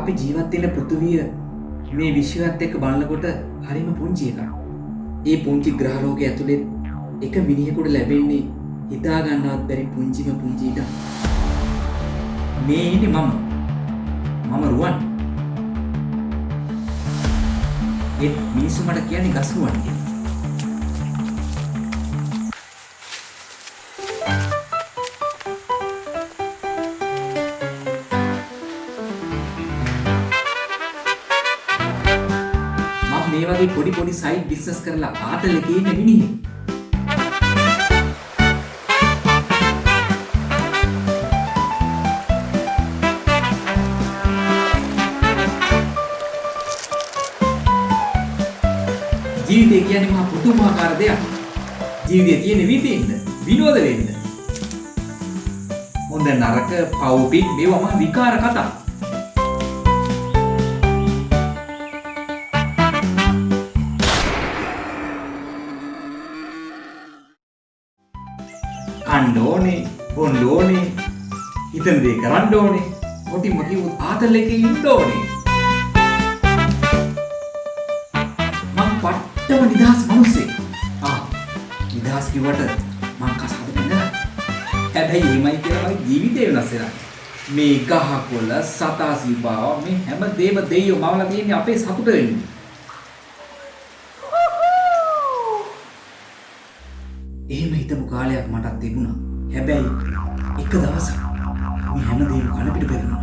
අපි ජීවත් වෙන පෘථුවිය මේ විශ්වයත් එක්ක බලනකොට හරිම පුංචි එකක්. ඒ පුංචි ග්‍රහ ලෝකයේ ඇතුලේ එක මිනිහෙකුට ලැබෙන්නේ හිතා ගන්නවත් බැරි පුංචිම පුංචි ඉඩක්. මේ ඉන්නේ මම. මම රුවන්. ඒත් මිනිස්සු මට කියන්නේ ගස් රුවන් කියලා. මම මේ වගේ පොඩි පොඩි සයිඩ් බිස්නස් කරලා ආතල් එකේ ඉන්න මිනිහෙක්. ජීවිතය කියන්නේ මහා පුදුමාකාර දෙයක්. ජීවිතේ තියෙන විඳින්න, විනෝද වෙන්න. හොඳ නරක, පව් පින් මේවා මහා විකාර කතා. කන්න ඕනේ, බොන්න ඕනේ, හිතන දේ කරන්න ඕනේ, කොටින්ම කිව්වොත් ආතල් එකේ ඉන්න ඕනේ. මං පට්ටම නිදහස් මිනිස්සෙක්. ආ නිදහස් කිව්වට මං කසාද බැඳලා. හැබැයි එහෙමයි කියලා මගේ ජීවිතේ වෙනස් වෙලා. මේ ගහකොළ සතා සිව්පාව මේ හැම දෙයක්ම දෙයියෝ මවලා තියෙන්නේ අපේ සතුට වෙනුවෙන්. එහෙම හිතපු කාලයක් මටත් තිබුණා. හැබැයි එක දවසක් මේ හැම දෙයක්ම කන පිට පෙරළුණා.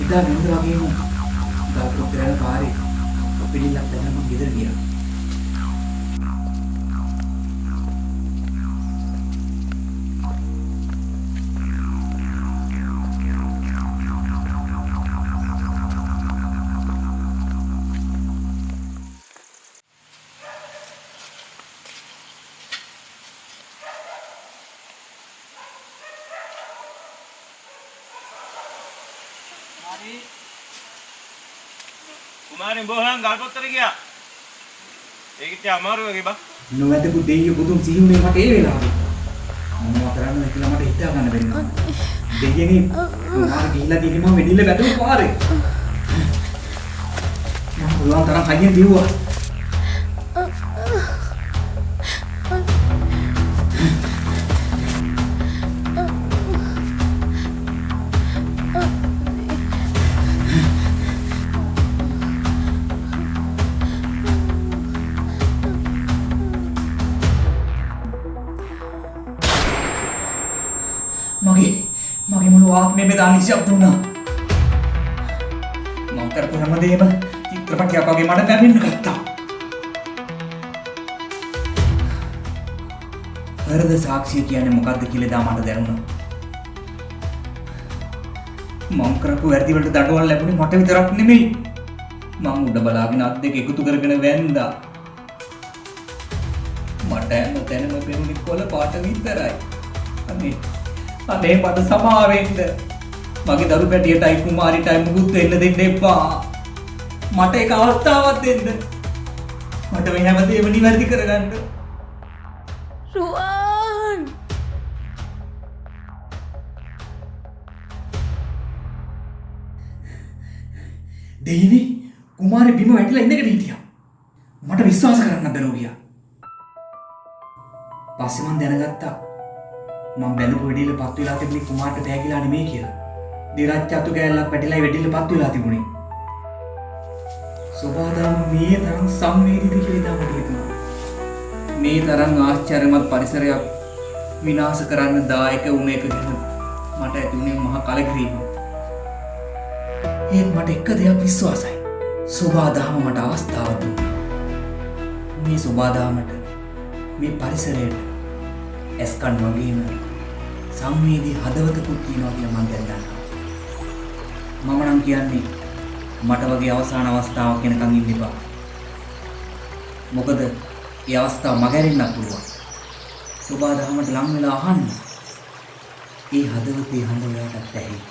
එදා වෙනද වගේම ගල්පොත් යන පාරේ පිළිල්ලක් දැකලා මං ගෙදර ගියා. කුමාරි උඹ හොයන් ගල්පොත්තට ගියා. ඒක ඉතින් අමාරු වගේ බං. නොවැදපු දෙයියෝ බුදුන් සිහි වුණේ මට ඒ වෙලාවේ. මොනවා කරන්නද කියලා මට හිතා ගන්න බැරි වුණා. දෙයියනේ කුමාර ගිහිල්ලා තියෙන්නේ මම වෙඩිල්ල බැඳපු පාරේ. මම පුළුවන් තරම් හයියෙන් දිව්වා. මගේ මුළු ආත්මෙම එදා නිශ්ශබ්ද වුණා. මං කරපු හැමදේම චිත්‍රපටයක් වගේ මට මැවෙන්න ගත්තා. හෘද සාක්ෂිය කියන්නේ මොකද්ද කියලා එදා මට දැනුණා. මං කරපු වැරදි වලට දඩුවම් ලැබුණේ මට විතරක් නෙමෙයි. මං උඩ බලාගෙන අත් දෙක එකතු කරගෙන වැන්දා. මට හැම තැනම පෙනුනේ කොළ පාට විතරයි. අනේ අනේ මට සමා වෙන්න. මගේ දරු පැටියටයි කුමාරිටයි මුකුත් වෙන්න දෙන්න එපා. මට එක අවස්ථාවක් දෙන්න. මට මේ හැමදේම නිවැරදි කරගන්න. රුවන් දෙයිනේ කුමාරි බිම වැටිලා ඉඳගෙන හිටියා. මට විශ්වාස කරන්න බැරුව ගියා. පස්සේ මං දැනගත්තා මං බැලපු වෙඩිල්ල පත් වෙලා තිබුණේ කුමාරට පෑගිලා නෙමෙයි කියලා. දිරච්ච අතු කෑල්ලක් වැටිලා වෙඩිල්ල පත් වෙලා තිබුණේ. සෝබාදාම මේ තරම් සංවේදීද කියලා එදා මට හිතුණා. මේ තරම් ආශ්චර්යමත් පරිසරයක් විනාශ කරන්න දායක වුණ එක ගැන මට ඇති වුණේ මහා කලකිරීමක්. ඒත් මට එක දෙයක් විශ්වාසයි. සෝබාදාම මට අවස්ථාවක් දුන්නා. මේ සෝබාදාමට මේ පරිසරයට ඇස්කන් වගේම සංවේදී හදවතකුත් තියෙනවා කියලා මං දැන් දන්නවා. මම නම් කියන්නේ මට වගේ අවසාන අවස්ථාවක් එනකන් ඉන්න එපා. මොකද ඒ අවස්ථාව මගහැරෙන්නත් පුළුවන්. සෝබාදහමට ලං වෙලා අහන්න. ඒ හදවතේ හඬ ඔයාටත් ඇහෙයි.